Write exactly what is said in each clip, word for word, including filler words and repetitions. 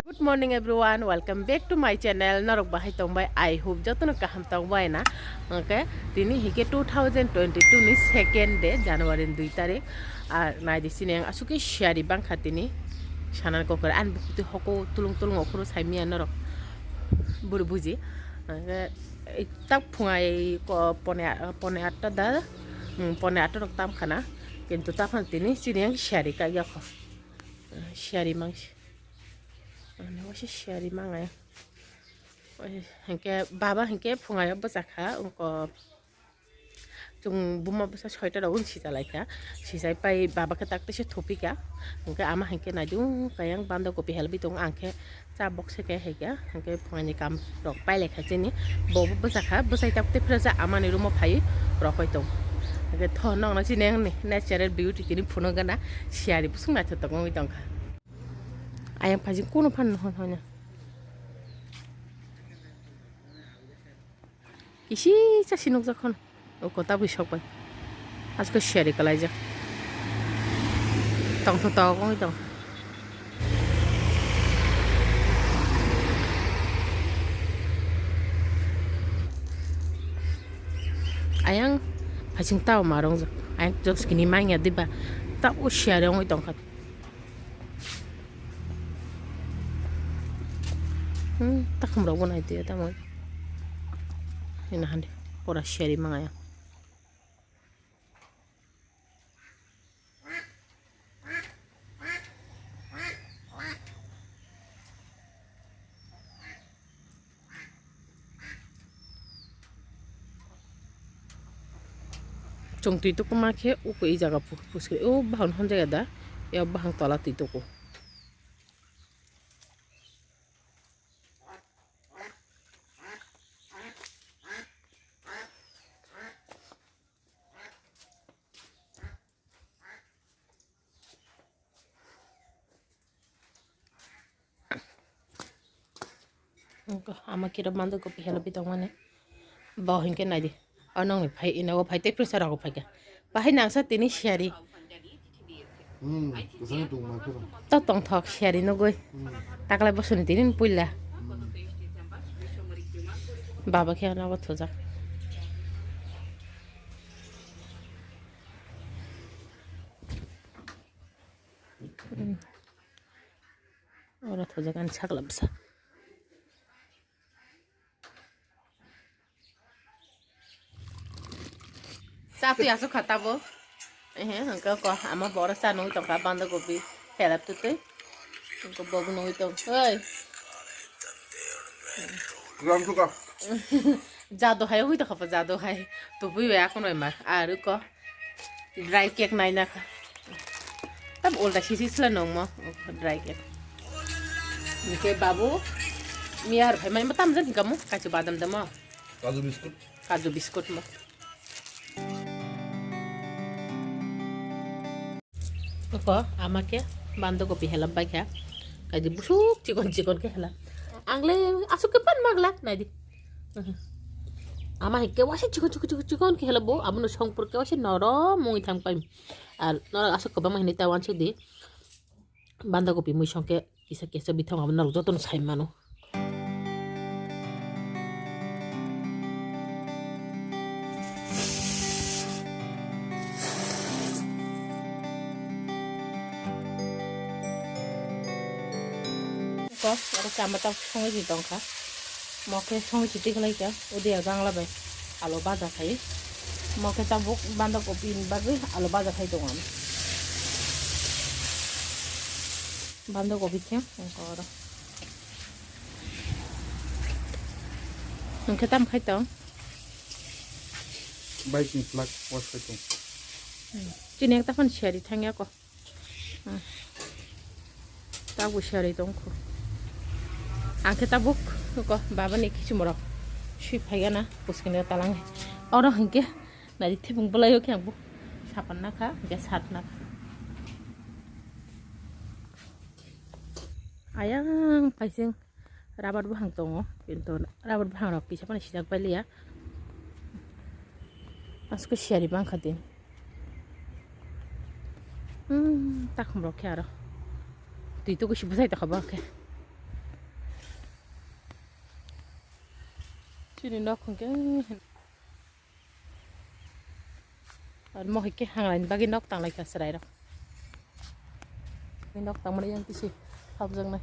Good morning everyone, welcome back to my channel. Norok bahai tongbai, I hope jotono kaham tongbai na. Okay, tini hike two thousand twenty-two ni second day, January ni dui tarik. Ar nai di sini ang asuke siyari bangkha tini. Sanan kokor an bukti hoko tulung tulung okhoro saimiya norok. Buru buji. Okay, tak phungai ko pone, pone atta da. Hmm, pone atta rok tam khana. Kintu ta phan tini sini ang siyari kaiya kho. Siyari mang. Ani waisa siyari mangai. Hinkhe baba hinkhe phungayo bwchakha, wngkha chwng buma bwsa soita rok wng sijalaikha. Sijai pai baba khe tak tese thupikha. Hinkhe ama hinkhe naidi wng kayang banda kopi helbi tongo, ang khe cha bokse khe haikha. Hinkhe phungaini kam rok pailai kha chini. Bo bo bwchakha, bwchai tak tei phirajak amani room o phai rokoi tong. Hinkhe tho nokno chini ang ni natural beauty tini phunuk gana siyari bwswk naithotok wngwi tongkha. Ayang phaising kuno phan hon hon. Kisi chasi nukjak hon. O kota bui sok bai. Asko siyari kalaijak. Tongtho tok wngwi tong. Ayang phaising tao ma rongjak. Ayang jok skini manya diba. Tao siyari wngwi tongkha. Hmm, takhum rok bo nai twi tamo. Ina hande pora seri mangaya. Chwng twi tuku ma khe uku i jaga pu-, puskri o bahang hon jaga da, ya bahang tola twi tuku. Wngkha, ama kira mando kopi hela bitong mani. Bo hinkhe naidi. O nongni phai, ino o phai tei presa rogo phaikha. Bahai nangsa tini siyari. Hmm, kwchangni tongma khe ba. To tongthok siyari nugui. Hmm. Taklai bosoni tini puila. Hmm. Baba khe ano thujak. Hmm. Oro thujak ani sakla bwsa. Cha twi aswk kha tabo. Ehe, hwnkhe ko ama boro cha nugui tongkha banda gobi helap twi twi. Hwnkhe bo nugui tong. Oi. Gram suka. Jado hai ugui tongkha bo jado hai. Tubui bai akon bai ma. Aru ko. Dry cake naina kha. Tam ulta sisi sila nongmo dry cake. Nike babu miyar phai mai tam jan kamu kachu badam damo. Kaju biscuit. Kaju biscuit mo. Ko ama ke bando kopi helap bai kha. Kaji busuk chikon chikon ke helap. Angle asuk ke pan magla nai di. Ama hai ke wasi chikon chikon chikon chikon ke helap bo. Abono songpur ke wasi norom mungwi thang pai. Ar norok aswk kwbangma hinwi ta uansuk di. Banda kopi mui songkhe kisa kisa bithong abo norok jotono sai mano. Ko oro chama ta songwi di tongkha. Mo khe songwi sitwi khlai kha, udia gangla bai alo baja khai. Mo khe tabuk banda kopi ni bagwi alo baja khai tongo ang. Banda kopi khe wngkha oro. Wngkhe tam khai tong? Bike ni plug wash khai tong. Chini ekta phano siyari thangya ko. Hmm. Tabuk siyari tongkho. Ang khe tabuk ko babani kichimorok sui phaigana puskini talang. Oro hinkhe nari thibung bwlaio khe ang bo sapan nakha, hinkhe sat nakha. Ayang paising. Rabar buphang tongo, kintu rabar buphang rok kisa phano sijak bai liya. Asko siyari bangkha din. Hmm, takhum rok khe aro. Twi tuku si bwsai tokha bo khe. Chini nok hwnkhe. Ar mohai khe hanglaini bagwi nok tanglaikha chwrairok. Nok tangmani yang kisi habjaknai.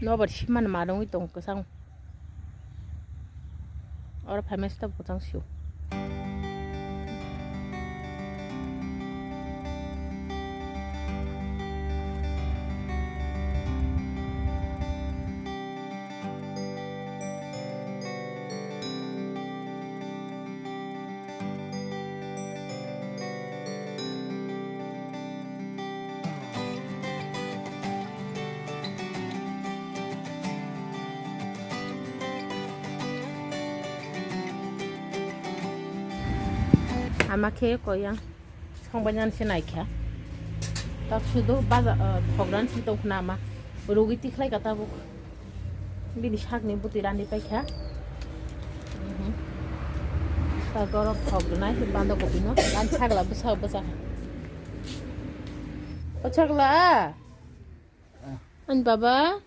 Nobar simani ma nungwi tongo kwchang. Oro phaimani stop kwchang sio. Ama khe koyang songbainani se naikha. Tak sudo baja, ah, thograni se tongkhna ama. Rugwi tikhlaika tabuk. Bini sakni bwtwi rani paikha. Mhm. Ta gorok thok rwnai banda kopi no. Ani sagla bwsa bwsa. O sagla. Ani baba.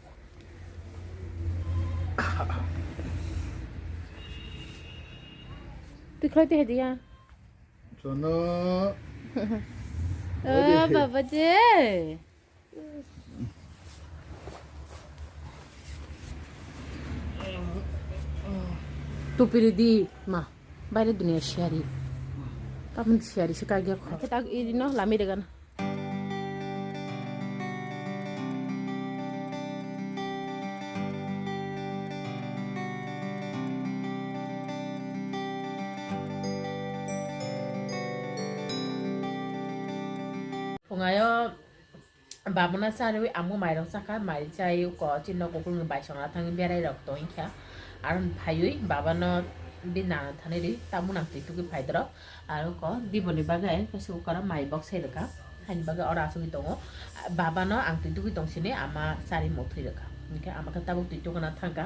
Tikhlai te hediya. Jono. O baba je. Tupiri di ma, baire dunia siari. Kapan siari se kagya kho. Kita iri no lami degan. Phungayo. Babano charwi amo mairok chakha, mai chai uko chini nok ukulni baisongna thangwi berai rok tongkha. Aro phaiwi babano bini nana thani ri, tamung nang twi tugwi phai dorok. Aro uko diboni bagwi ang kaisa ukora mai bok sai rwkha. Haini bagwi oro achugwi tongo. Babano ang twi tugwi tong sini ama chari muthwi rwkha. Hinkhe ama khe tabuk twi tugana thangkha.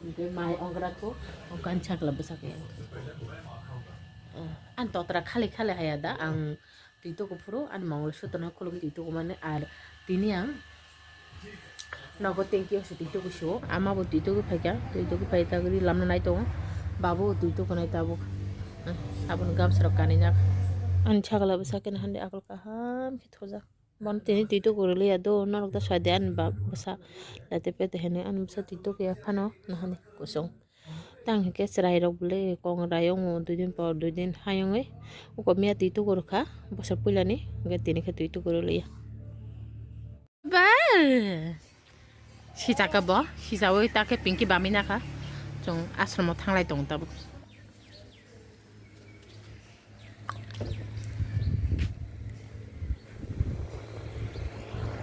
Hinkhe mai ongra kho, ang sakla bwsa khe. Ang totra khali khali haya da, ang twi tuku phuru ani mongol sutro no khulugwi twi tuku mani, ar tini ang nogo tengki o se twi tuku sio, ama bo twi tuku phaikha, twi tuku phai tagwi lamna nai tongo, babu bo twi tuku nai tabuk, saboni gamsa rok kanijak. Ani sagala bwsa khe hande akol kaham khe thojak, bono tini twi tuku rwliya do, norok da sadi ani bwsa late pete hinwi ani bwsa twi tuku ya phano nahani kusung. Tang hinkhe chwrairok bwlwi kongrai wngo, dui din por dui din hai wngwi uko miya twi tuku rwkha bosor puilani, hinkhe tini khe twi tuku rwliya. Ba! Sichaka bo, sichaui ta khe Pinky bamwi nakha. Chwng ashromo thanglai tongo tabuk.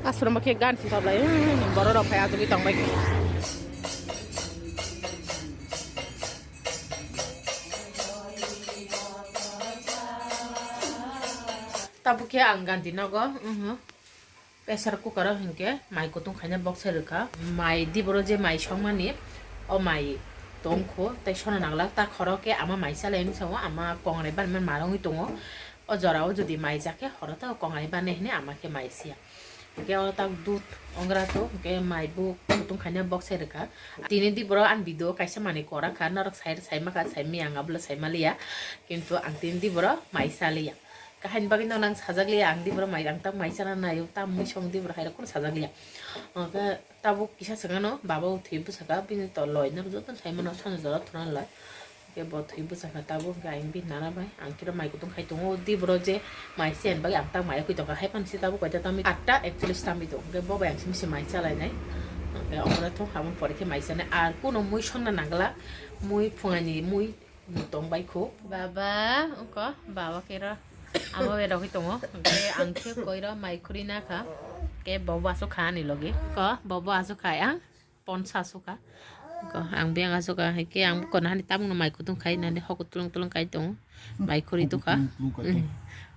Ashram khe gan si sablai, hmm, borok rok phai achugwi tongbai. Tabuk khe ang ganti nogo, mhm. Pressure cooker o hinkhe mai kutung khaina bok sai rwkha. Mai diboro je mai songmani, o mai tongkho, tei sono nangla ta khoro khe ama mai salai wngwi sao, ama kongrai banmani ma wngwi tongo. O jora o jodi mai ja khe horo ta kongrai banai hinwi ama khe mai siya. Hinkhe oro tak dudh ongra to, hinkhe mai bo kutung khaina bok sai rwkha. Tini diboro ani video kaisa manwi kora kha, norok sai, sai maka, sai miyang ablo sai maliya. Kintu ang tini diboro mai saliya. Kahini bagwi no nang sajak liya, ang diboro mai, ang tak mai chana naio, tam mui song diboro hai rok kheno sajak liya. Ang khe tabuk kisa swkang no baba bo thwi bwsaka, bini to loi no joto sai mano sano jora thwna loi. Khe bo thwi bwsaka tabuk, hwnkhe ang bini nana bai, ang khe mai kutung khai tongo, diboro je mai se bagwi ang tak mai koi tongkha, hai phano se tabuk koita tamwi atta ekchollish tamwi tongo, hwnkhe bo bai ang simi se mai chalainai. Hwnkhe ongora thung, aboni pore khe mai chanai, ar kuno mui songna nangla, mui phungaini mui. Tong bai kho. Baba, uko, baba kero. Amo be rogwi tongo. Hwnkhe ang khe koiro mai khuri na kha. Ke bobo asuk kha ani logi. Ko, bobo asuk kha ang. Ponsa asuk kha. Ko, ang be ang asuk kha. Ke ang ko nani tamung no mai kutung khai nani hoko tulung tulung kai tongo. Mai khuri tu kha. Tulung tulung kai tongo. Mm.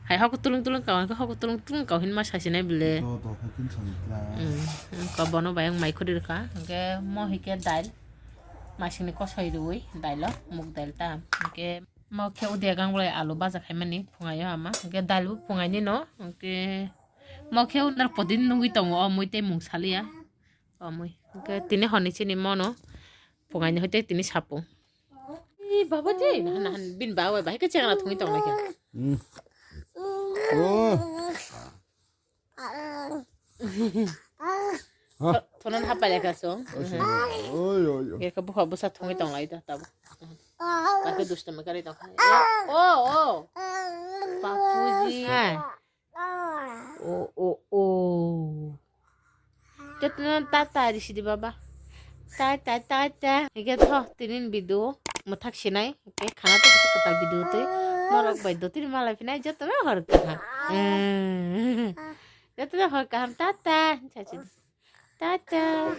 Hai hoko tulung tulung kau, hoko tulung tulung kau hin ma sasinai bile. To, to, hai kin sani tla. Mm. Ko bono bai ang mai khuri rwkha. Hwnkhe mo hike dail. Masingni kosoi rwui dailo, muk dail ta. Hwnkhe mo khe udia gang bolai alu baja khaimani phungaio ama. Hwnkhe dail bo phungaini no. Hwnkhe mo khe unar podin nugui tongo o mui tei mung saliya. O mui. Hwnkhe tini honi chini mono phungaini hoite tini sapung. Baba je, nahan nahan bin bawa bahai ke chengla thungwi tong lagi. Hmm. Oh. Thonon hapai lekha song. Oi, oi, oi. Eka buha busa thungwi tong lai da tabo. Bake dusta me kari tong. Oh, oh. Bapuji. Oh, oh, oh. Jotno tata risi di baba. Tata, tata. Ege tho, tinin bidu. Muthak sinai. Oke, khana to kisa katal bidu te. Morok bai do tini malai pinai jotno hor kaham. Jotno hor kaham tata. Chachi. Tata.